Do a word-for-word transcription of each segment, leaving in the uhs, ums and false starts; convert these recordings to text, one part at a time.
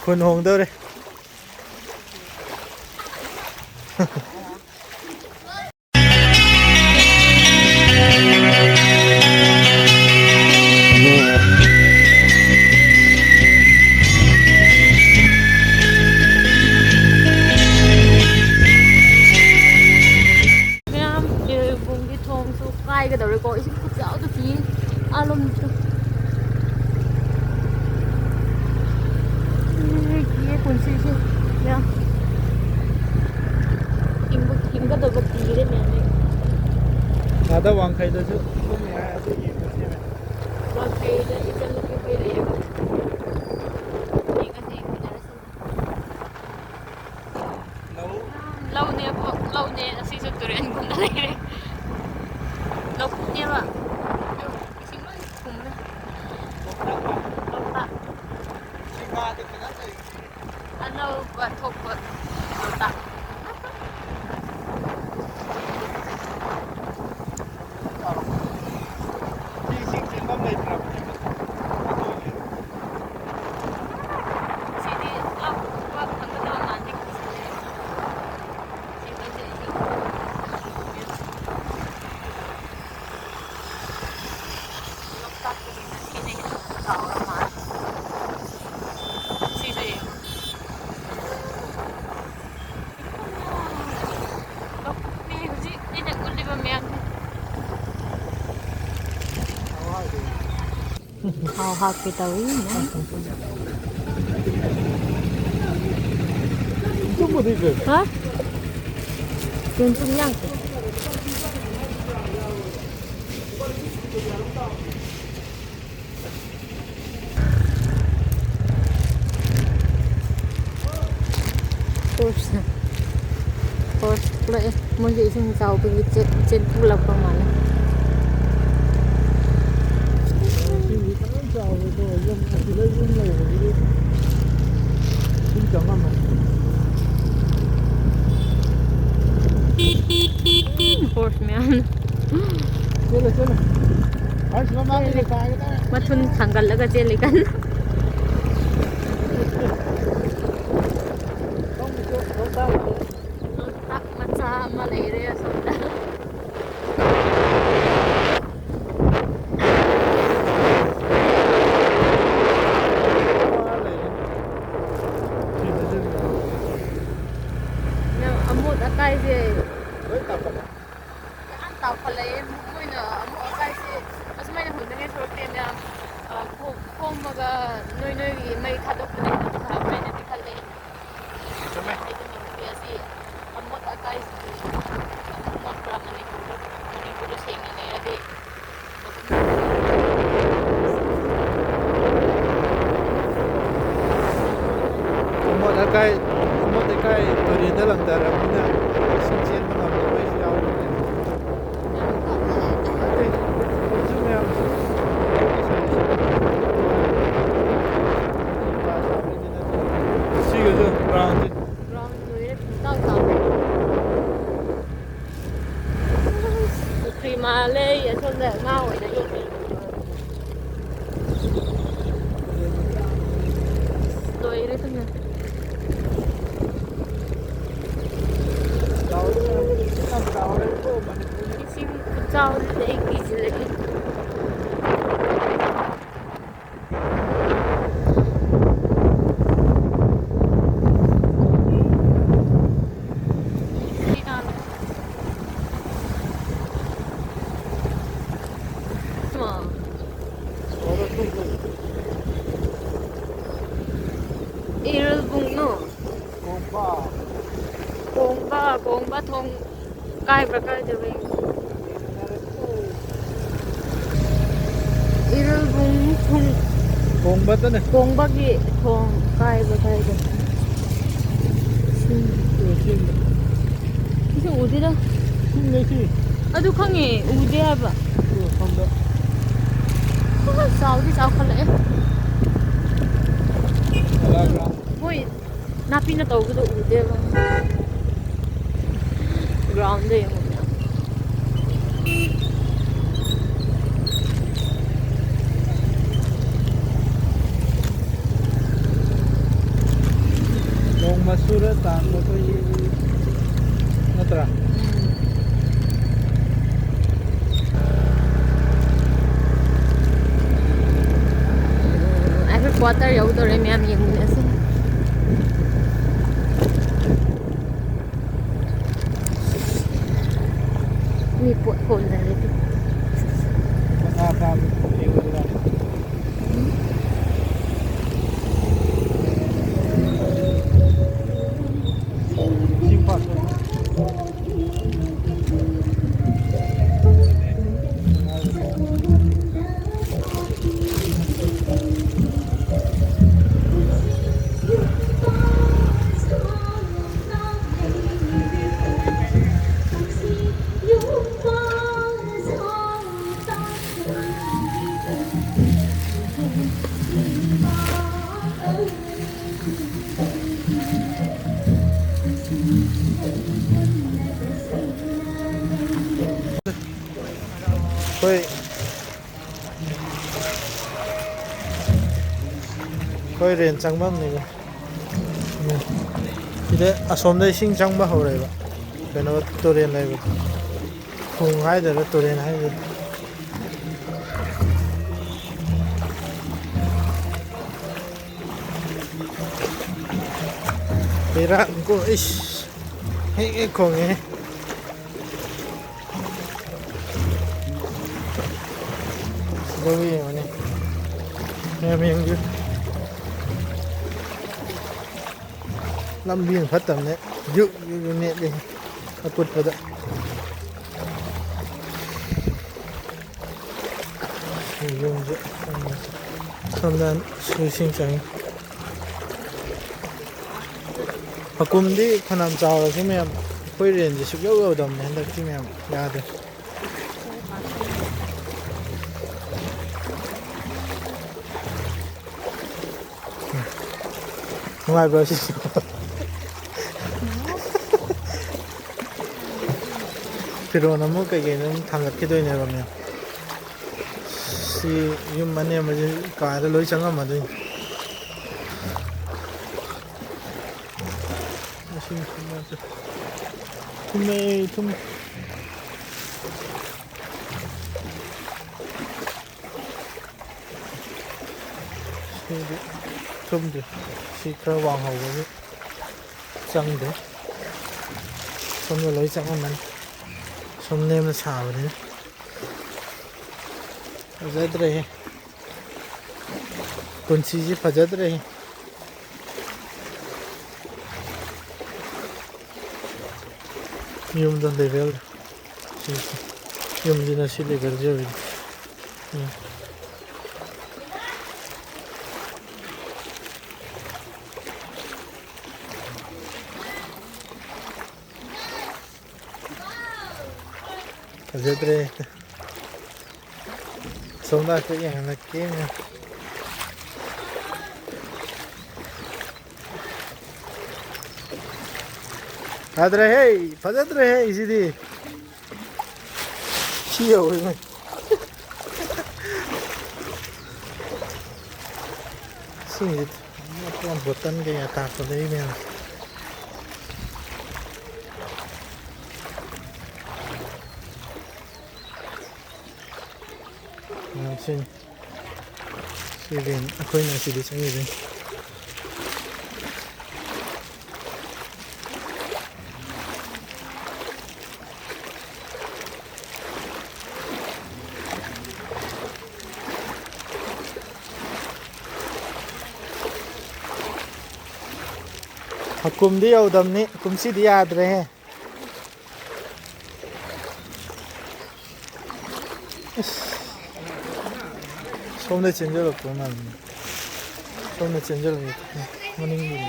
ꯈꯨꯟ ꯍꯣꯡꯗꯧꯔꯦ꯫ ꯃꯌꯥꯝ, ꯏꯔꯣꯏꯕꯨꯡꯒꯤ ꯊꯣꯡꯁꯨ ꯀꯥꯏꯒꯗꯧꯔꯦꯀꯣ꯫ ꯏꯁꯤꯡ ꯈꯨꯆꯥꯎꯗꯣ ꯀꯤ ꯑꯥꯂꯣꯝꯗ꯫ ꯀꯤꯌꯦ ꯄꯨꯟꯁꯤꯁꯦ꯫ ꯌꯥꯝ ꯍꯤꯡꯕ, ꯍꯤꯡꯒꯗꯕ ꯀꯤꯔꯦ ꯃꯌꯥꯝ꯫ ꯑꯥꯗ ꯋꯥꯡꯈꯩꯗꯁꯨ ꯀꯨꯝꯃꯤ ꯍꯥꯏ, ꯑꯗꯨ ꯌꯦꯡꯕ ꯆꯦꯜꯂꯦ꯫ ꯋꯥꯡꯈꯩꯗ ꯏꯆꯟꯅꯨꯄꯤ ꯈꯣꯏ ꯂꯩꯌꯦꯕ꯫ ꯌꯦꯡꯉꯁꯦ, ꯌꯦꯡꯃꯤꯟꯅꯔꯁꯦ꯫ ꯂꯧ꯫ ꯂꯧꯅꯦꯕꯨ, ꯂꯧꯅꯦ, ꯑꯁꯤꯁꯨ ꯇꯨꯔꯦꯟꯒꯨꯝꯅ ꯂꯩꯔꯦ꯫ ꯂꯧꯕꯨꯛꯅꯦꯕ꯫ ꯏꯁꯤꯡ ꯂꯣꯏ ꯊꯨꯝꯃꯦ꯫ ꯂꯣꯛꯇꯥꯛ꯫ ꯏꯁꯤꯡ ꯃꯥꯗꯤ ꯐꯖꯅ ꯂꯩ꯫ ꯑꯅꯧꯕ ꯊꯣꯛꯄ ꯂꯣꯛꯇꯥꯛ꯫ ꯁꯤ ꯏꯁꯤꯡ ꯆꯦꯟꯐꯝ ꯂꯩꯇ꯭ꯔꯕꯅꯦꯕ꯫ ꯁꯤꯗꯤ ꯂꯧ ꯊꯪꯒꯗꯕ ꯃꯥꯟꯗꯦ꯫ ꯂꯣꯛꯇꯥꯛꯇꯒꯤ ꯉꯁꯤꯅ ꯍꯦꯟꯅ ꯆꯥꯎꯔ ꯃꯥꯜꯂꯦ꯫ ꯁꯤꯁꯨ ꯌꯦꯡꯉꯣ꯫ ꯂꯧꯕꯨꯛꯅꯦ ꯍꯧꯖꯤꯛ ꯑꯩꯅ ꯎꯠꯂꯤꯕ ꯃꯌꯥꯝꯁꯦ꯫ ꯊꯥꯎ ꯍꯥꯞꯀꯦ ꯇꯧꯔꯤ꯫ ꯍꯥ? ꯆꯨꯝ ꯆꯨꯝ ꯌꯥꯡꯁꯦ꯫ ꯐꯣꯔꯁ, ꯐꯣꯔꯁ ꯄꯨꯔꯛꯑꯦ꯫ ꯃꯣꯏꯁꯦ ꯏꯁꯤꯡ ꯆꯥꯎꯕꯒꯤ ꯆꯦꯟ-, ꯆꯦꯟꯊꯣꯛꯂꯛꯄ ꯃꯥꯜꯂꯦ꯫ ꯏꯁꯤꯡꯗꯤ ꯐꯖꯅ ꯆꯥꯎꯔꯦꯀꯣ꯫ ꯌꯨꯝ ꯑꯁꯤꯗ ꯌꯨꯝ ꯂꯩꯕꯒꯤꯗꯤ ꯏꯁꯤꯡ ꯆꯪꯉꯝꯃꯅꯤ꯫ ꯐꯣꯔꯁ ꯃꯌꯥꯝꯅ꯫ ꯆꯦꯜꯂꯦ, ꯆꯦꯜꯂꯦ꯫ ꯃꯊꯨꯟ ꯊꯥꯡꯒꯠꯂꯒ ꯆꯦꯜꯂꯤ ꯀꯟꯅ꯫ ꯂꯣꯛꯇꯥꯛ ꯃꯆꯥ ꯑꯃ ꯂꯩꯔꯦ ꯑꯁꯣꯝꯗ꯫ ꯌꯥꯝ ꯑꯃꯣꯠ ꯑꯀꯥꯏꯁꯦ ꯌꯥꯝ ꯇꯥꯎꯈꯠꯂꯛꯑꯦ꯫ ꯃꯣꯏꯅ ꯑꯃꯣꯠ ꯑꯀꯥꯏꯁꯦ ꯑꯁꯨꯃꯥꯏꯅ ꯍꯨꯟꯅꯉꯥꯏ ꯁꯔꯨꯛꯇꯤ ꯃꯌꯥꯝ, ꯑ, ꯈꯣ-, ꯈꯣꯝꯃꯒ ꯅꯣꯏ ꯅꯣꯏꯒꯤ ꯃꯩ ꯊꯥꯗꯣꯛꯄꯅ ꯍꯦꯟꯅ ꯐꯕ꯭ꯔꯥ ꯍꯥꯏꯅꯗꯤ ꯈꯜꯂꯦ꯫ ꯆꯨꯝꯃꯦ꯫ ꯍꯥꯏꯗꯤ ꯃꯅꯤꯄꯨꯔ ꯑꯁꯤ ꯑꯃꯣꯠ ꯑꯀꯥꯏꯁꯤꯡ ꯃꯣꯠꯄ꯭ꯔꯥ ꯃꯅꯤꯄꯨꯔꯗ, ꯃꯅꯤꯄꯨꯔꯗ ꯁꯦꯡꯅ ꯂꯩꯔꯗꯤ꯫ ꯑꯃꯣꯠ ꯑꯀꯥꯏ, ꯑꯃꯣꯠ ꯑꯀꯥꯏ ꯇꯨꯔꯦꯟꯗ ꯂꯪꯊꯔꯕꯅꯤꯅ ꯏꯁꯤꯡ ꯆꯦꯟꯕ ꯉꯝꯗꯕꯁꯨ ꯌꯥꯎꯔꯤꯅꯦ꯫ ꯁꯤꯒꯁꯨ ꯒ꯭ꯔꯥꯎꯟꯁꯦ꯫ ꯒ꯭ꯔꯥꯎꯟ ꯂꯣꯏꯔꯦ, ꯄꯨꯡꯆꯥꯎ ꯆꯥꯎꯔꯦ꯫ ꯄꯨꯈ꯭ꯔꯤ ꯃꯥꯜꯂꯦ, ꯑꯩ ꯑꯁꯣꯝꯗ ꯉꯥ ꯑꯣꯏꯅ ꯌꯣꯛꯀꯦ꯫ ꯂꯣꯏꯔꯦ ꯊꯨꯅ꯫ ꯏꯁꯤꯡ ꯈꯨꯆꯥꯎꯁꯤꯗꯤ ꯑꯩ ꯀꯤꯁꯤꯜꯂꯛꯑꯦ꯫ ꯏꯔꯨꯜꯕꯨꯡꯅꯨ꯫ ꯀꯣꯡꯕ꯫ ꯀꯣꯡꯕ, ꯀꯣꯡꯕ ꯊꯣꯡ ꯀꯥꯏꯕ꯭ꯔꯥ ꯀꯥꯏꯗꯕ꯭ꯔꯥ ꯌꯦꯡꯉꯨ꯫ ꯏꯔꯨꯜꯕꯨꯡ ꯊꯣꯡ-, ꯀꯣꯡꯕꯗꯅꯦ꯫ ꯀꯣꯡꯕꯒꯤ ꯊꯣꯡ ꯀꯥꯏꯕ꯭ꯔꯥ ꯀꯥꯏꯗꯕ꯭ꯔꯥ? ꯁꯤ꯫ ꯑꯣ, ꯁꯤ꯫ ꯁꯤꯁꯨ ꯎꯗꯦꯗ꯫ ꯁꯤꯅꯦ ꯁꯤ꯫ ꯑꯗꯨ ꯈꯪꯉꯦ, ꯎꯗꯦ ꯍꯥꯏꯕ꯫ ꯑꯣ, ꯁꯣꯝꯗ꯫ ꯑꯁ, ꯆꯥꯎꯗꯤ ꯆꯥꯎꯈꯠꯂꯛꯑꯦ꯫ ꯀꯗꯥꯏꯗ? ꯃꯣꯏ ꯅꯥꯄꯤꯅ ꯇꯧꯕꯗꯣ ꯎꯗꯦꯕ꯫ ꯒ꯭ꯔꯥꯎꯟꯗ ꯌꯦꯡꯉꯣ ꯃꯌꯥꯝ꯫ ꯇꯥꯟꯕ ꯑꯩꯈꯣꯏꯒꯤ ꯅꯠꯇ꯭ꯔꯥ? ꯑꯩꯈꯣꯏ ꯀ꯭ꯋꯥꯇꯔ ꯌꯧꯗꯧꯔꯦ, ꯃꯌꯥꯝ ꯌꯦꯡꯃꯤꯟꯅꯁꯦ꯫ ꯃꯤ ꯄꯣꯠ ꯍꯣꯟꯗꯔꯦ꯫ ꯃꯈꯥ ꯐꯥꯕ ꯌꯦꯡꯉꯨꯗꯅ꯫ ꯁꯤ ꯄꯥꯛ ꯑꯩꯈꯣꯏ ꯑꯩꯈꯣꯏ ꯔꯦꯟ ꯆꯪꯐꯝꯅꯤꯗ꯫ ꯎꯝ꯫ ꯁꯤꯗ ꯑꯁꯣꯝꯗ ꯏꯁꯤꯡ ꯆꯪꯕ ꯍꯧꯔꯦꯕ꯫ ꯀꯩꯅꯣ, ꯇꯨꯔꯦꯜ ꯂꯩꯕꯗꯣ꯫ ꯈꯣꯡ ꯍꯥꯏꯗꯣꯏꯔꯥ, ꯇꯨꯔꯦꯜ ꯍꯥꯏꯗꯣꯏꯔꯥ? ꯕꯦꯔꯥꯅꯤꯀꯣ, ꯏꯁ꯫ ꯍꯦꯛ ꯍꯦꯛ ꯈꯣꯡꯉꯦ꯫ ꯁꯤꯗꯕꯨ ꯌꯦꯡꯉꯨꯅꯦ꯫ ꯃꯌꯥꯝ ꯌꯦꯡꯕꯤꯌꯨ꯫ ꯂꯝꯕꯤ ꯑꯃ ꯐꯠꯇꯕꯅꯦ꯫ ꯌꯨꯛ ꯌꯨꯛ ꯌꯨꯛ ꯅꯦꯠꯂꯤ ꯑꯀꯨꯠꯄꯗ꯫ ꯌꯨꯝꯁꯦ ꯁꯣꯝꯗ ꯁꯨ ꯏꯁꯤꯡ ꯆꯪꯉꯤ꯫ ꯍꯀꯨꯝꯗꯤ ꯐꯅꯌꯥꯝ ꯆꯥꯎꯔꯁꯨ ꯃꯌꯥꯝ, ꯑꯩꯈꯣꯏ ꯔꯦꯟꯖꯁꯦ ꯁꯨꯛꯌꯧ ꯌꯧꯗꯕꯅꯦ ꯍꯟꯗꯛꯇꯤ ꯃꯌꯥꯝ, ꯌꯥꯗ꯭ꯔꯦ꯫ ꯅꯨꯡꯉꯥꯏꯕ꯭ꯔꯣ ꯁꯤ? ꯐꯤꯔꯣꯟ ꯑꯃꯨꯛ ꯀꯩꯀꯩꯅꯣ ꯑꯃꯨꯛ ꯊꯥꯡꯒꯠꯈꯤꯗꯣꯏꯅꯦꯕ ꯃꯌꯥꯝ꯫ ꯁꯤ ꯌꯨꯝ ꯑꯅꯦꯝꯕꯁꯤ ꯀꯥꯗ ꯂꯣꯏ ꯆꯪꯉꯝꯃꯗꯣꯏꯅꯤ꯫ ꯊꯨꯝꯃꯦ, ꯊꯨꯝꯃꯦ꯫ ꯁꯤꯗꯤ ꯊꯨꯝꯗꯦ꯫ ꯁꯤ ꯈꯔ ꯋꯥꯡꯍꯧꯕꯒꯤ ꯆꯪꯗꯦ꯫ ꯁꯣꯝꯗ ꯂꯣꯏ ꯆꯪꯉꯝꯃꯅꯤ꯫ ꯁꯣꯝ ꯅꯦꯝꯅ ꯁꯥꯕꯅꯤꯅ꯫ ꯐꯖꯗ꯭ꯔꯦꯍꯦ꯫ ꯄꯨꯟꯁꯤꯁꯦ ꯐꯖꯗ꯭ꯔꯦꯍꯦ꯫ ꯌꯨꯝꯗ ꯂꯦꯚꯦꯜ, ꯁꯤ, ꯌꯨꯝꯁꯤꯅ ꯁꯤ ꯂꯦꯚꯦꯜꯁꯤ ꯑꯣꯏꯔꯤ꯫ ꯎꯝ꯫ ꯐꯖꯗ꯭ꯔꯦ ꯍꯦꯛꯇ꯫ ꯁꯣꯝꯗ ꯍꯥꯏꯐꯦꯠ ꯌꯦꯡꯍꯜꯂꯛꯀꯦ꯫ ꯐꯖꯗ꯭ꯔꯦꯍꯦ, ꯐꯖꯗ꯭ꯔꯦꯍꯦ ꯁꯤꯗꯤ꯫ ꯁꯤ ꯌꯧꯔꯦꯅꯦ꯫ ꯏꯁꯤꯡꯁꯦ ꯕꯣꯇꯜ ꯀꯩꯀꯥ ꯇꯥꯛꯄꯗꯩ ꯃꯌꯥꯝ꯫ ꯁꯤꯅꯤ꯫ ꯁꯤꯒꯤ ꯑꯩꯈꯣꯏꯅ ꯁꯤꯗ ꯆꯪꯉꯤꯁꯦ꯫ ꯍꯀꯨꯝꯗꯤ ꯌꯧꯗꯕꯅꯤ, ꯀꯨꯝꯁꯤꯗꯤ ꯌꯥꯗ꯭ꯔꯦꯍꯦ꯫ ꯏꯁ꯫ ꯁꯣꯝꯗ ꯆꯦꯟꯖꯜꯂꯛꯄ ꯃꯥꯜꯂꯤꯅꯦ꯫ ꯁꯣꯝꯗ ꯆꯦꯟꯖꯜꯂꯛꯄ꯫ ꯃꯅꯤꯡꯒꯤꯗꯨꯅꯦ꯫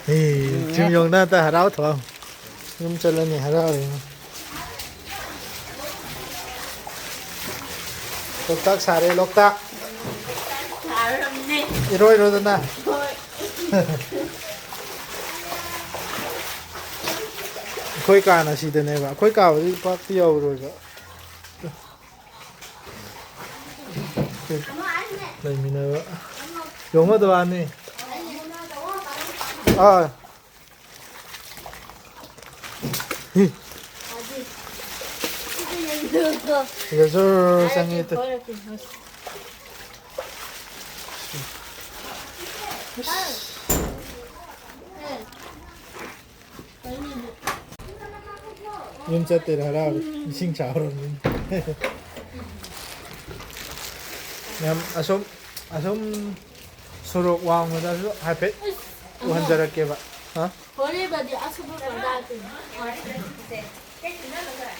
ꯑꯦ, ꯆꯤꯡ ꯌꯧꯅ ꯍꯔꯥꯎ ꯊꯣꯛꯑꯝ꯫ ꯌꯨꯝ ꯆꯠꯂꯅꯤ ꯍꯔꯥꯎꯔꯦ꯫ ꯂꯣꯛꯇꯥꯛ ꯁꯥꯔꯦ, ꯂꯣꯛꯇꯥꯛ꯫ ꯁꯥꯔꯕꯅꯦ꯫ ꯏꯔꯣꯏꯔꯣꯗꯅ꯫ ꯍꯣꯏ꯫ ꯑꯩꯈꯣꯏ ꯀꯥꯅ ꯁꯤꯗꯅꯦꯕ꯫ ꯑꯩꯈꯣꯏ ꯀꯥꯕꯨꯗꯤ ꯄꯥꯛꯇꯤ ꯌꯧꯔꯣꯏꯕ꯫ ꯂꯩꯃꯤꯟꯅꯕ꯫ ꯌꯣꯡꯃ ꯗꯨꯀꯥꯟꯅꯤ꯫ ꯑꯥ꯫ ꯁꯤꯗ ꯖꯨꯔ ꯆꯪꯉꯦ ꯇꯨ꯫ ꯌꯨꯝ ꯆꯠꯇꯣꯏꯔꯥ ꯍꯔꯥꯎꯔꯦ꯫ ꯏꯁꯤꯡ ꯆꯥꯎꯔꯕꯅꯤꯅ꯫ ꯌꯥꯝ ꯑꯁꯣꯝ, ꯑꯁꯣꯝ ꯁꯣꯔꯣꯛ ꯋꯥꯡꯃꯗꯁꯨ ꯍꯥꯏꯐꯦꯠ ꯎꯍꯟꯖꯔꯛꯀꯦꯕ꯫ ꯍꯥ?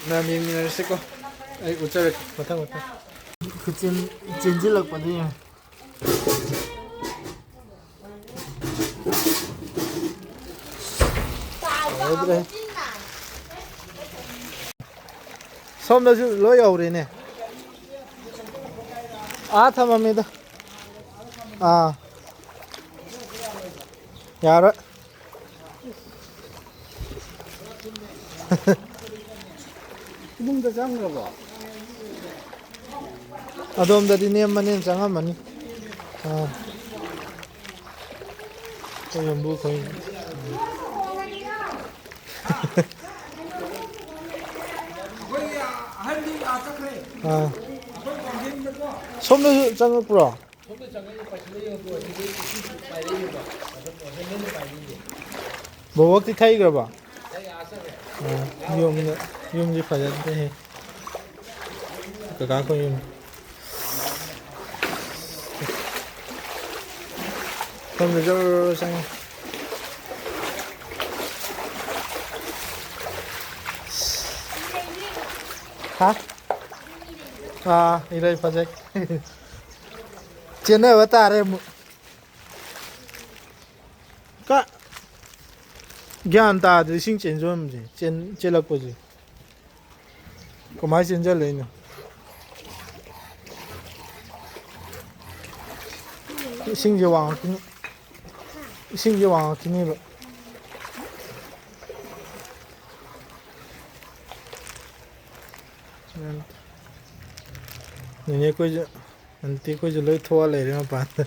ꯃꯌꯥꯝ ꯌꯦꯡꯃꯤꯟꯅꯔꯁꯤꯀꯣ꯫ ꯑꯩ ꯎꯠꯆꯔꯛꯀꯦ ꯃꯊꯪ ꯃꯊꯪ꯫ ꯈꯨꯠꯆꯦꯟ-, ꯆꯦꯟꯁꯤꯜꯂꯛꯄꯗ ꯌꯦꯡꯉꯣ꯫ ꯌꯥꯔꯗ꯭ꯔꯦ꯫ ꯁꯣꯝꯗꯁꯨ ꯂꯣꯏ ꯌꯧꯔꯦꯅꯦ꯫ ꯑꯥ ꯊꯝꯃꯝꯃꯦꯗ꯫ ꯑꯥ꯫ ꯌꯥꯔꯣꯏ꯫ ꯏꯃꯨꯡꯗ ꯆꯪꯈ꯭ꯔꯕꯣ? ꯑꯗꯣꯝꯗꯗꯤ ꯅꯦꯝꯕꯅꯦꯅ ꯆꯪꯉꯝꯃꯅꯤ꯫ ꯑꯥ꯫ ꯑꯩꯈꯣꯏ ꯌꯨꯝꯕꯨ ꯑꯩꯈꯣꯏ꯫ ꯑꯥ꯫ ꯁꯣꯝꯗꯁꯨ ꯆꯪꯉꯛꯄ꯭ꯔꯣ? ꯕꯣꯕꯣꯛꯇꯤ ꯊꯩꯈ꯭ꯔꯕ? ꯑꯣ, ꯌꯨꯝꯗ, ꯌꯨꯝꯁꯤ ꯐꯖꯗ꯭ꯔꯦꯍꯦ꯫ ꯀꯀꯥ ꯈꯣꯏ ꯌꯨꯝ꯫ ꯁꯣꯝꯗ ꯖꯔ ꯆꯪꯉꯦ꯫ ꯍꯥ? ꯑꯥ, ꯏꯔꯩ ꯐꯖꯩ꯫ ꯆꯦꯟꯅꯕ ꯇꯥꯔꯦ ꯑꯃꯨꯛ꯫ ꯀ-, ꯒ꯭ꯌꯥꯟ ꯇꯥꯗ꯭ꯔꯦ ꯏꯁꯤꯡ ꯆꯦꯟꯖꯟꯕꯁꯦ, ꯆꯦꯟ-, ꯆꯦꯜꯂꯛꯄꯁꯦ꯫ ꯀꯃꯥꯏꯅ ꯆꯦꯟꯖꯜꯂꯛꯏꯅꯣ? ꯏꯁꯤꯡꯁꯦ ꯋꯥꯡꯉꯛꯈꯤꯅꯤ꯫ ꯏꯁꯤꯡꯁꯦ ꯋꯥꯡꯉꯛꯈꯤꯅꯦꯕ꯫ ꯅꯦꯅꯦ ꯑꯩꯈꯣꯏꯁꯨ, ꯑꯟꯇꯤ ꯑꯩꯈꯣꯏꯁꯨ ꯂꯣꯏ ꯊꯣꯛꯑ ꯂꯩꯔꯦ ꯃꯄꯥꯟꯗ꯫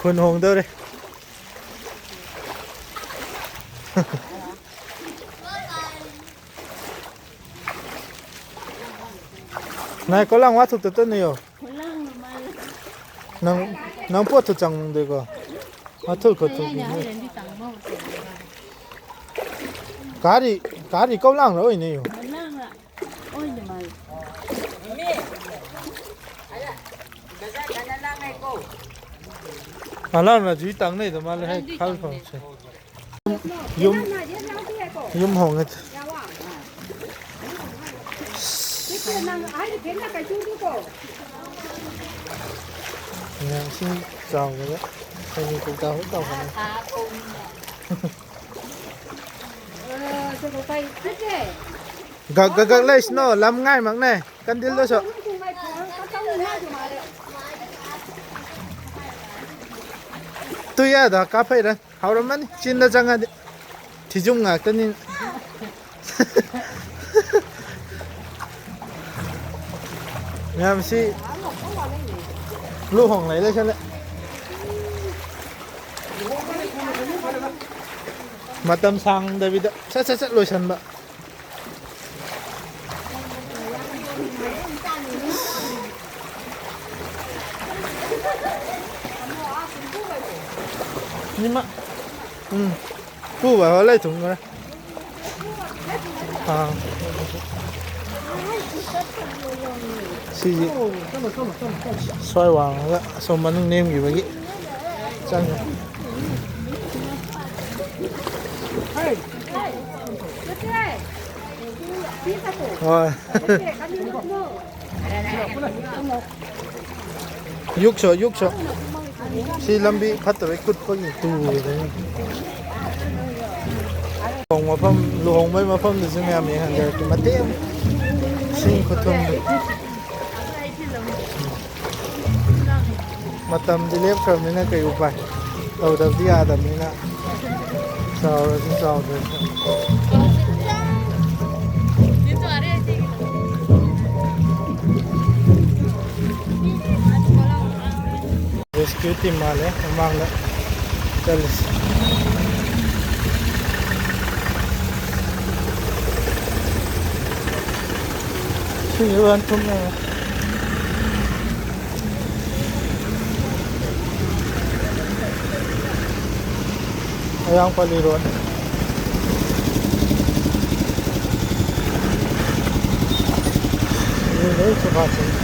ꯈꯨꯟ ꯍꯣꯡꯗꯧꯔꯦ꯫ ꯅꯥꯏ ꯀꯣꯂꯥꯡ ꯋꯥꯊꯨꯞꯇ ꯇꯠꯅꯤꯌꯣ꯫ ꯅꯪ, ꯅꯪ ꯄꯣꯠꯇꯨ ꯆꯪꯗꯦꯀꯣ꯫ ꯋꯥꯊꯨꯞ ꯈꯣꯠꯊꯨꯞ꯫ ꯀꯥꯔꯤ, ꯀꯥꯔꯤ ꯀꯧꯂꯥꯡ ꯂꯣꯏꯅꯦ꯫ ꯑꯂꯥꯝꯅ ꯖꯨꯏ ꯇꯥꯡꯅꯩꯗ ꯃꯥꯜꯂꯦ ꯍꯥꯏ ꯈꯜ ꯐꯪꯁꯦ꯫ ꯌꯨꯝ, ꯌꯨꯝ ꯍꯣꯡꯉꯦ꯫ ꯌꯥꯝ ꯏꯁꯤꯡ ꯆꯥꯎꯕꯗ ꯀꯩꯅꯣ ꯀꯧꯇꯥ ꯍꯣꯏ ꯇꯧꯕꯅꯦ꯫ ꯒꯛ ꯒꯛ ꯒꯛ ꯂꯩꯁꯅꯣ, ꯂꯝ ꯉꯥꯏꯃꯛꯅꯦ꯫ ꯀꯟꯗꯤꯜꯗꯁꯨ꯫ ꯇꯨ ꯌꯥꯗ ꯀꯥꯞꯐꯩꯔ? ꯍꯥꯎꯔꯝꯃꯅꯤ, ꯆꯤꯟꯗ ꯆꯪꯉꯗꯤ꯫ ꯊꯤꯖꯨꯝ ꯉꯥꯛꯇꯅꯤ꯫ ꯃꯌꯥꯝꯁꯤ ꯂꯨꯍꯣꯡ ꯂꯩ ꯂꯩꯁꯜꯂꯦ꯫ ꯃꯇꯝ ꯁꯥꯡꯗꯕꯤꯗ ꯁꯠ ꯁꯠ ꯁꯠ ꯂꯣꯏꯁꯟꯕ꯫ ꯅꯤꯃ-, ꯎꯝ, ꯄꯨꯕ ꯍꯣꯏ ꯂꯩ ꯊꯨꯡꯈ꯭ꯔꯦ꯫ ꯑꯥ꯫ ꯁꯤꯁꯤ ꯁ꯭ꯋꯥꯏ ꯋꯥꯡꯉꯒ ꯑꯁꯣꯝ ꯃꯅꯨꯡ ꯅꯦꯝꯈꯤꯕꯒꯤ ꯆꯪꯉꯦ꯫ ꯍꯣꯏ꯫ ꯌꯨꯛꯁꯣ, ꯌꯨꯛꯁꯣ꯫ ꯁꯤ ꯂꯝꯕꯤ ꯐꯠꯇꯕꯩ ꯀꯨꯠꯄꯒꯤ ꯇꯨꯔꯤꯕꯅꯤ꯫ ꯂꯨꯍꯣꯡ ꯃꯐꯝ, ꯂꯨꯍꯣꯡꯕꯩ ꯃꯐꯝꯗꯨꯁꯨ ꯃꯌꯥꯝ ꯌꯦꯡꯍꯟꯖꯔꯛꯀꯦ꯫ ꯃꯇꯦꯛ ꯑꯃ ꯏꯁꯤꯡ ꯈꯨꯊꯨꯝꯗꯨ꯫ ꯃꯇꯝꯗꯤ ꯂꯦꯞꯈ꯭ꯔꯕꯅꯤꯅ ꯀꯩ ꯎꯄꯥꯏ? ꯇꯧꯗꯕꯗꯤ ꯌꯥꯗꯕꯅꯤꯅ꯫ ꯆꯥꯎꯔꯁꯨ ꯆꯥꯎꯗ꯭ꯔꯁꯨ꯫ ꯔꯦꯁꯀ꯭ꯌꯨ ꯇꯤꯝ ꯃꯥꯜꯂꯦ ꯃꯃꯥꯡꯗ ꯆꯠꯂꯤꯁꯦ꯫ ꯁꯤꯁꯨ ꯐꯖꯅ ꯊꯨꯝꯃꯦ꯫ ꯃꯌꯥꯡ ꯄꯜꯂꯤ ꯔꯣꯗ꯫ ꯃꯤ ꯂꯣꯏ ꯁꯣꯐꯥ ꯁꯦꯝꯃꯤ꯫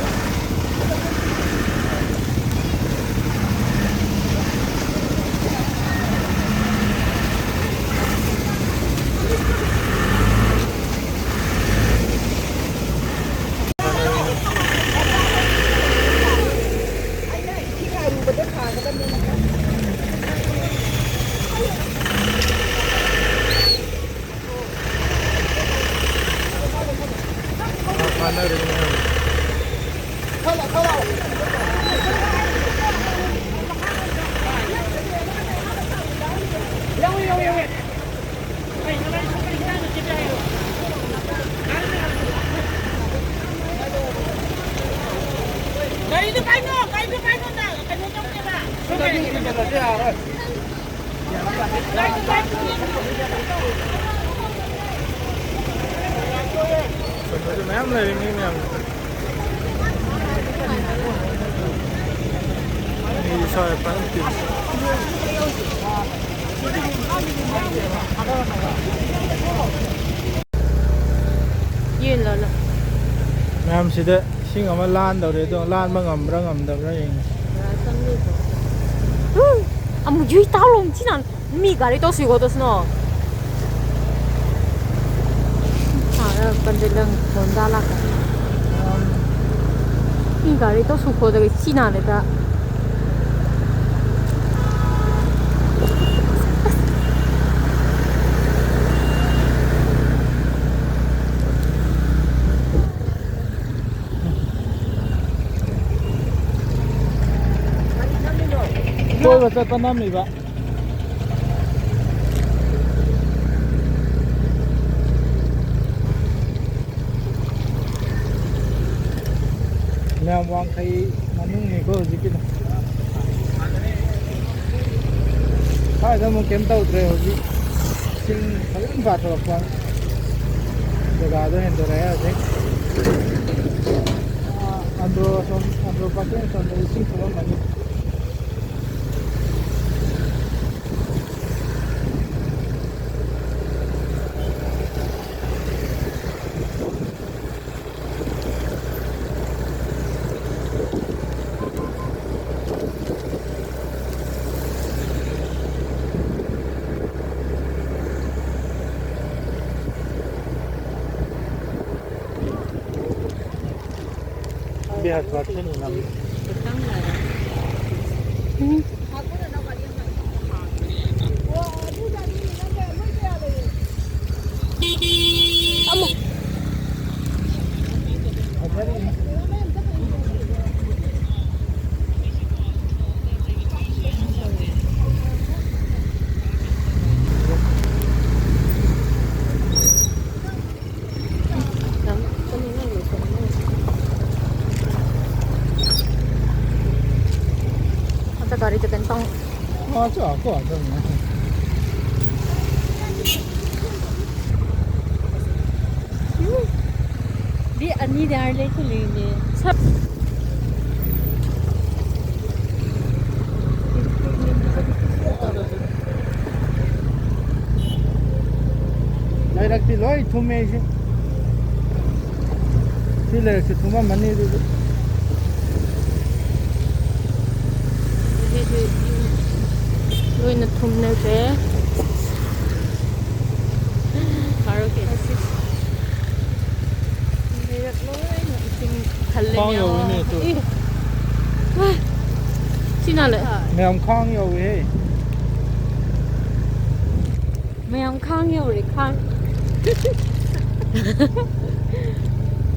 ꯒꯥꯔꯤꯗꯨ ꯄꯥꯏꯅꯣ, ꯒꯥꯔꯤꯗꯨ ꯄꯥꯏꯅꯣ, ꯅꯪ ꯀꯩꯅꯣ ꯇꯧꯗꯦꯕ꯫ ꯃꯌꯥꯝ ꯂꯩꯔꯦ, ꯃꯤ ꯃꯌꯥꯝ꯫ ꯃꯤ ꯁ꯭ꯋꯥꯏ ꯐꯖꯅ ꯇꯤꯜꯂꯤ꯫ ꯌꯦꯟ ꯂꯣꯂꯣ꯫ ꯃꯌꯥꯝ ꯁꯤꯗ ꯏꯁꯤꯡ ꯑꯃ ꯂꯥꯟꯗꯧꯔꯦ, ꯑꯗꯣ ꯂꯥꯟꯕ ꯉꯝꯕ꯭ꯔꯥ ꯉꯝꯗꯕ꯭ꯔꯥ ꯌꯦꯡꯉꯁꯤ꯫ ꯎꯝ, ꯑꯃꯨꯛ ꯌꯨꯏ ꯇꯥꯎꯂꯣꯝ ꯆꯤꯅꯥꯟ ꯃꯤ ꯒꯥꯔꯤ ꯇꯧꯁꯤ ꯒꯣ ꯇꯧꯁꯅꯣ꯫ ꯁꯥꯔ ꯀꯟꯗꯦ ꯂꯪ ꯍꯣꯟꯗꯥ ꯂꯥꯛꯀ꯫ ꯃꯤ ꯒꯥꯔꯤ ꯇꯧꯁꯨ ꯈꯣꯗꯒ ꯆꯤꯅꯥꯟ ꯂꯩꯇ꯫ ꯀꯣꯏꯕ ꯆꯠꯄ ꯅꯝꯃꯤꯕ꯫ ꯃꯌꯥꯝ ꯋꯥꯡꯈꯩ ꯃꯅꯨꯡꯅꯤꯀꯣ ꯍꯧꯖꯤꯛꯀꯤꯗꯣ꯫ ꯁ꯭ꯋꯥꯏꯗ ꯑꯃꯨꯛ ꯀꯩꯝ ꯇꯧꯗ꯭ꯔꯦ ꯍꯧꯖꯤꯛ꯫ ꯏꯁꯤꯡ ꯐꯖꯅ ꯄꯥꯊꯣꯔꯛꯄ ꯖꯒꯥꯗꯣ ꯍꯦꯟꯗꯣꯔꯛꯑꯦ ꯍꯧꯖꯤꯛ꯫ ꯑꯥ, ꯑꯟꯗ꯭ꯔꯣ ꯑꯁꯣꯝ, ꯑꯟꯗ꯭ꯔꯣ ꯄꯥꯔꯀꯤꯡ ꯑꯁꯣꯝꯗ ꯏꯁꯤꯡ ꯊꯨꯝꯃꯝꯃꯅꯤ꯫ ꯕꯤꯍꯥꯔ ꯄꯥꯔꯁꯦꯟ ꯅꯝ꯫ ꯑꯝꯇ ꯒꯥꯔꯤꯗ ꯀꯩꯅꯣ ꯇꯧ-, ꯑꯣ, ꯆꯣ, ꯀꯣ, ꯆꯣ꯫ ꯎꯝ꯫ ꯗꯤ ꯑꯅꯤꯗꯤ ꯑꯥ ꯂꯩ ꯈꯨꯂꯤꯅꯦ꯫ ꯁꯞ-, ꯂꯩꯔꯛꯇꯤ ꯂꯣꯏ ꯊꯨꯝꯃꯦ ꯑꯩꯁꯦ꯫ ꯁꯤ ꯂꯩꯔꯛꯁꯦ ꯊꯨꯝꯃꯝꯃꯅꯤ ꯑꯗꯨꯗꯤ꯫ ꯑꯗꯨꯗꯤ ꯂꯣꯏꯅ ꯊꯨꯝꯅꯈ꯭ꯔꯦ꯫ ꯐꯥꯔꯣ ꯀꯦ꯫ ꯂꯩꯔꯛ ꯂꯣꯏꯅ ꯏꯁꯤꯡ ꯊꯜꯂꯦ ꯈ꯭ꯋꯥꯡ ꯃꯌꯥꯝ꯫ ꯌꯧꯋꯤꯅꯦ ꯑꯗꯨ꯫ ꯏ꯫ ꯋꯥ꯫ ꯁꯤ ꯅꯥꯜꯂꯦ꯫ ꯃꯌꯥꯝ ꯈ꯭ꯋꯥꯡ ꯌꯧꯋꯦꯍꯦ꯫ ꯃꯌꯥꯝ ꯈꯥꯡ ꯌꯧꯔꯦ, ꯈꯥꯡ꯫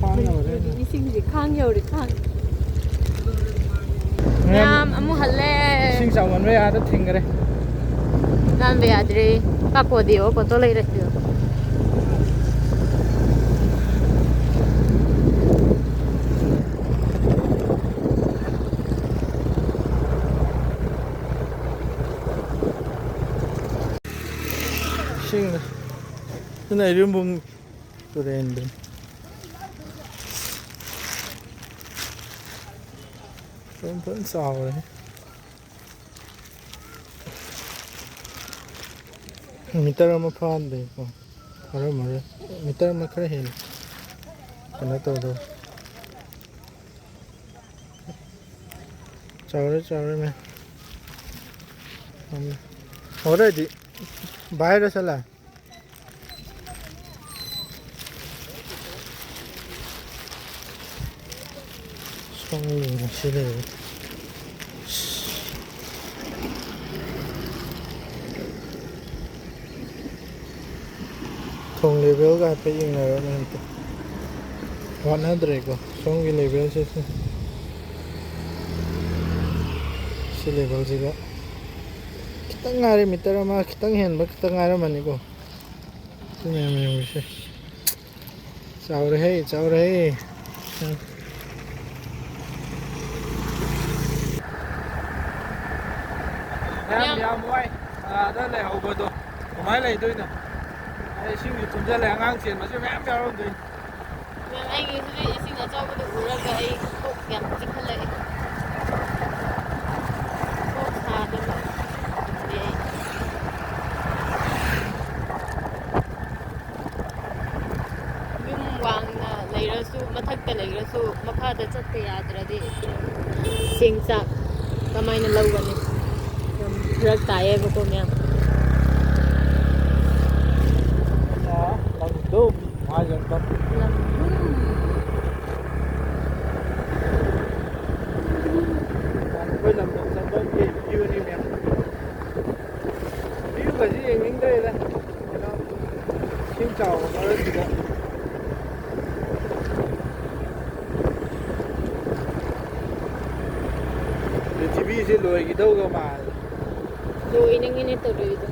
ꯈꯥꯡ ꯌꯧꯔꯦ꯫ ꯃꯅꯤꯄꯨꯔꯒꯤ ꯃꯤꯁꯤꯡꯁꯦ ꯈꯥꯡ ꯌꯧꯔꯦ, ꯈꯥꯡ꯫ ꯃꯌꯥꯝ ꯃꯌꯥꯝ ꯑꯃꯨꯛ ꯍꯜꯂꯦ꯫ ꯏꯁꯤꯡ ꯆꯥꯎꯃꯟꯕꯩ ꯑꯥꯗ ꯊꯤꯡꯈ꯭ꯔꯦ꯫ ꯂꯥꯟꯕ ꯌꯥꯗ꯭ꯔꯦ꯫ ꯄꯥꯀꯣꯗꯤ ꯑꯣ ꯀꯣꯇꯣ ꯂꯩꯔꯁꯤꯔꯣ? ꯁꯤꯅ ꯏꯔꯤꯜꯕꯨꯡ ꯇꯨꯔꯦꯟꯗꯨꯅꯤ꯫ ꯐꯖꯅ, ꯐꯖꯅ ꯆꯥꯎꯔꯦ꯫ ꯃꯤꯇꯔ ꯑꯃ ꯐꯥꯍꯟꯗꯦꯀꯣ꯫ ꯐꯥꯔꯝꯃꯔꯣꯏ꯫ ꯃꯤꯇꯔ ꯑꯃ ꯈꯔ ꯍꯦꯜꯂꯦ꯫ ꯀꯩꯅꯣ ꯇꯧꯗꯧ꯫ ꯆꯥꯎꯔꯦ, ꯆꯥꯎꯔꯦ, ꯃꯌꯥꯝ꯫ ꯍꯣꯔꯦꯟꯗꯤ ꯚꯥꯏꯔ ꯆꯠꯂꯦ꯫ ꯁꯣꯝꯒꯤ ꯉꯁꯤ ꯂꯩꯔꯦ꯫ ꯊꯣꯡ ꯂꯦꯚꯦꯜꯒ ꯍꯥꯏꯐꯦꯠ ꯌꯦꯡꯅꯔꯅꯤ ꯑꯝꯇ꯫ ꯋꯥꯠꯅꯗ꯭ꯔꯦꯀꯣ ꯁꯣꯝꯒꯤ ꯂꯦꯚꯦꯜꯁꯦ꯫ ꯁꯤ ꯂꯦꯚꯦꯜꯁꯤꯒ ꯈꯤꯇꯪ ꯉꯥꯏꯔꯦ, ꯃꯤꯇꯔ ꯑꯃ ꯈꯤꯇꯪ ꯍꯦꯟꯕ ꯈꯤꯇꯪ ꯉꯥꯏꯔꯝꯃꯅꯤꯀꯣ꯫ ꯁꯤ ꯃꯌꯥꯝ ꯌꯦꯡꯉꯨꯁꯦ꯫ ꯆꯥꯎꯔꯦꯍꯦ, ꯆꯥꯎꯔꯦꯍꯦ꯫ ꯃꯌꯥꯝ ꯌꯥꯝ ꯋꯥꯏ꯫ ꯑꯥꯗ ꯂꯩꯍꯧꯕꯗꯣ ꯀꯃꯥꯏꯅ ꯂꯩꯗꯣꯏꯅꯣ? ꯑꯗ ꯏꯁꯤꯡꯁꯨ ꯊꯨꯝꯖꯤꯜꯂꯦ, ꯑꯉꯥꯡ ꯆꯦꯟꯕꯁꯨ ꯃꯌꯥꯝ ꯌꯥꯎꯔꯝꯗꯣꯏꯅꯤ꯫ ꯃꯦꯝ, ꯑꯩꯒꯤ ꯍꯧꯖꯤꯛ ꯏꯁꯤꯡ ꯑꯆꯧꯕꯗꯨ ꯎꯔꯒ ꯑꯩ ꯀꯣꯛ ꯌꯥꯝ ꯆꯤꯛꯈꯠꯂꯛꯑꯦ꯫ ꯀꯣꯛ ꯁꯥꯗꯅ ꯂꯩ꯫ ꯌꯨꯝ ꯋꯥꯡꯅ ꯂꯩꯔꯁꯨ, ꯃꯊꯛꯇ ꯂꯩꯔꯁꯨ, ꯃꯈꯥꯗ ꯆꯠꯇ ꯌꯥꯗ꯭ꯔꯗꯤ ꯆꯦꯡ ꯆꯥꯛ ꯀꯃꯥꯏꯅ ꯂꯧꯒꯅꯤ? ꯌꯥꯝ ꯐꯔꯛ ꯇꯥꯏꯌꯦꯕꯀꯣ, ꯃꯌꯥꯝ꯫ ꯂꯝꯗꯨꯝ, ꯃꯍꯥꯖꯣꯟꯐꯝ꯫ ꯂꯝꯗꯨꯝ꯫ ꯑꯩꯈꯣꯏ ꯂꯝꯗꯝ ꯆꯪꯐꯝꯒꯤ ꯚ꯭ꯌꯨꯅꯤ ꯃꯌꯥꯝ꯫ ꯚ꯭ꯌꯨꯒꯁꯤ ꯌꯦꯡꯅꯤꯡꯗ꯭ꯔꯦꯗ꯫ ꯀꯩꯅꯣ, ꯏꯁꯤꯡ ꯆꯥꯎꯕ ꯃꯔꯛꯁꯤꯗ꯫ ꯄ꯭ꯔꯤꯊꯤꯕꯤꯁꯦ ꯂꯣꯏꯈꯤꯗꯧꯒ ꯃꯥꯜꯂꯦ꯫ ꯂꯣꯏꯅꯤꯡꯉꯤꯅꯦ ꯇꯧꯔꯤꯗꯣ꯫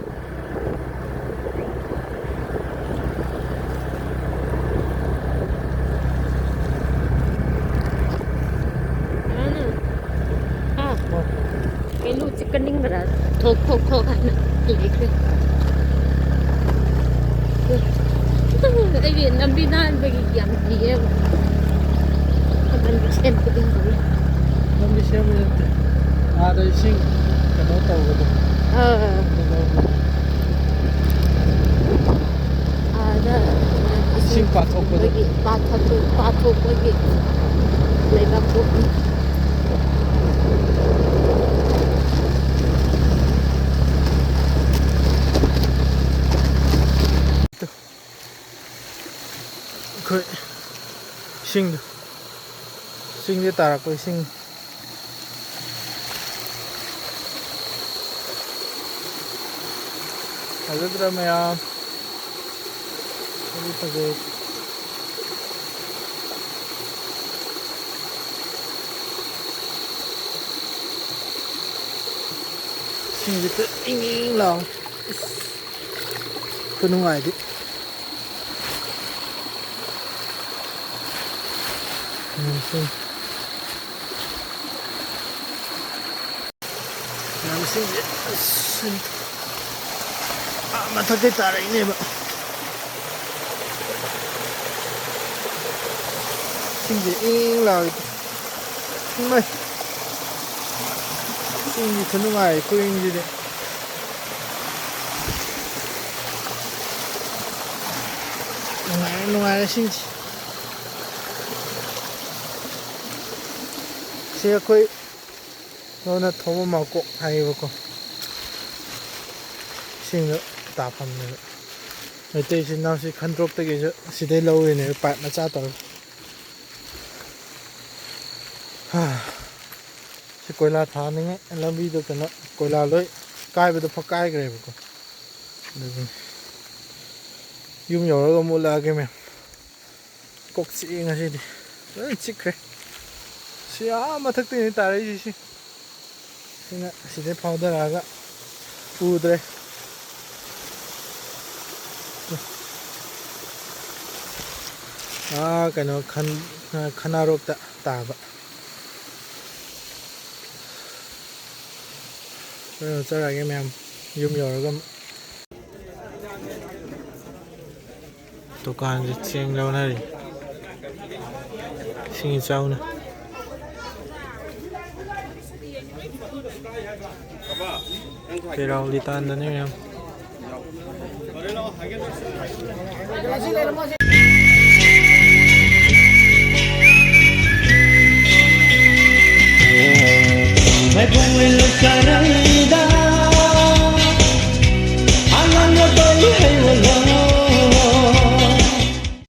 ꯀꯅꯥꯅꯣ? ꯍꯥ? ꯀꯩꯅꯣ ꯆꯤꯛꯀꯟꯅꯤꯡꯕ꯭ꯔꯥ? ꯊꯣꯛ, ꯊꯣꯛ, ꯊꯣꯛ ꯍꯥꯏꯅ ꯂꯩꯈ꯭ꯔꯦ꯫ ꯑꯩꯒꯤ ꯂꯝꯕꯤ ꯅꯥꯟꯕꯒꯤ ꯌꯥꯝ ꯀꯤꯌꯦꯕ꯫ ꯂꯝꯕꯤ ꯁꯦꯝꯕꯗꯤ ꯍꯧꯔꯦ꯫ ꯂꯝꯕꯤ ꯁꯦꯝꯕ ꯅꯠꯇꯦ, ꯑꯥꯗ ꯏꯁꯤꯡ ꯀꯩꯅꯣ ꯇꯧꯕꯗꯣ꯫ ꯑꯥ꯫ ꯑꯗꯨ ꯂꯧꯕ꯫ ꯑꯥꯗ ꯏꯁꯤꯡ ꯄꯥꯊꯣꯛꯄꯗꯣ꯫ ꯄꯥꯊꯣꯛꯄꯒꯤ, ꯄꯥꯊꯣꯛꯄꯒꯤ ꯂꯩꯕꯥꯛ ꯄꯣꯛꯄꯤ꯫ ꯑꯩꯈꯣꯏ ꯏꯁꯤꯡꯗꯣ, ꯆꯤꯡꯗꯒꯤ ꯇꯥꯔꯛꯄ ꯏꯁꯤꯡ꯫ ꯐꯖꯗ꯭ꯔꯥ ꯃꯌꯥꯝ? ꯐꯖꯩ, ꯐꯖꯩ꯫ ꯏꯁꯤꯡꯁꯦ ꯏꯪ ꯏꯪ ꯂꯥꯎ꯫ ꯏꯁ, ꯈꯨꯅꯨꯡꯉꯥꯏꯗꯤ꯫ ꯎꯝ, ꯁꯤ꯫ ꯃꯌꯥꯝ ꯏꯁꯤꯡꯁꯦ, ꯑꯁ, ꯑꯥ ꯃꯊꯛꯇꯩ ꯇꯥꯔꯛꯏꯅꯦꯕ꯫ ꯏꯁꯤꯡꯁꯦ ꯏꯪ ꯏꯪ ꯂꯥꯎꯏ꯫ ꯏꯃꯥꯏ! ꯏꯁꯤꯡꯒꯤ ꯈꯨꯅꯨꯡꯉꯥꯏ ꯈꯨꯏꯪꯁꯤꯗꯤ꯫ ꯅꯨꯡꯉꯥꯏꯔꯦ, ꯅꯨꯡꯉꯥꯏꯔꯦ ꯏꯁꯤꯡꯁꯤ꯫ ꯁꯤ ꯑꯩꯈꯣꯏ ꯂꯣꯟꯅ ꯊꯣꯡꯕ ꯃꯀꯣꯛ ꯍꯥꯏꯌꯦꯕꯀꯣ꯫ ꯏꯁꯤꯡꯗꯣ ꯇꯥꯐꯝꯅꯦꯕ꯫ ꯃꯩꯇꯩ ꯏꯆꯤꯟ ꯏꯅꯥꯎꯁꯤ ꯈꯟꯗ꯭ꯔꯣꯛꯇꯒꯤꯁꯨ ꯑꯁꯤꯗꯩ ꯂꯧꯔꯤꯅꯦꯕ, ꯄꯥꯏꯞ ꯃꯆꯥ ꯇꯧꯔꯒ꯫ ꯍꯥ꯫ ꯁꯤ ꯀꯣꯏꯂꯥ ꯊꯥꯅꯤꯡꯉꯥꯏ ꯂꯝꯕꯤꯗꯣ ꯀꯩꯅꯣ, ꯀꯣꯏꯂꯥ ꯂꯣꯏ ꯀꯥꯏꯕꯗꯣ ꯐꯛ ꯀꯥꯏꯈ꯭ꯔꯦꯕꯀꯣ꯫ ꯑꯗꯨꯒꯤ ꯌꯨꯝ ꯌꯧꯔꯒ ꯑꯃꯨꯛ ꯎꯠꯂꯛꯑꯒꯦ ꯃꯌꯥꯝ꯫ ꯀꯣꯛ ꯆꯤꯛꯑꯦ ꯉꯁꯤꯗꯤ꯫ ꯂꯣꯏ ꯆꯤꯛꯈ꯭ꯔꯦ꯫ ꯁꯤ ꯑꯥ ꯃꯊꯛꯇꯩꯅꯦ ꯇꯥꯔꯛꯏꯁꯦ ꯁꯤ꯫ ꯁꯤꯅ ꯑꯁꯤꯗꯩ ꯐꯥꯎꯗꯔꯛꯑꯒ ꯎꯗ꯭ꯔꯦ꯫ ꯑꯥ, ꯀꯩꯅꯣ, ꯈꯟ-, ꯈꯅꯥꯔꯣꯛꯇ ꯇꯥꯕ꯫ ꯍꯣꯔꯦꯟ ꯆꯠꯆꯔꯛꯑꯒꯦ ꯃꯌꯥꯝ, ꯌꯨꯝ ꯌꯧꯔꯒ ꯑꯃꯨꯛ꯫ ꯗꯨꯀꯥꯟꯁꯦ ꯆꯦꯡ ꯂꯧꯅꯔꯤ꯫ ꯏꯁꯤꯡ ꯏꯆꯥꯎꯅ꯫ ꯀꯦꯔꯥꯎꯗꯤ ꯇꯥꯟꯗꯅꯤ ꯃꯌꯥꯝ꯫ ꯃꯥꯏꯕꯝ ꯂꯩꯀꯥꯏꯗ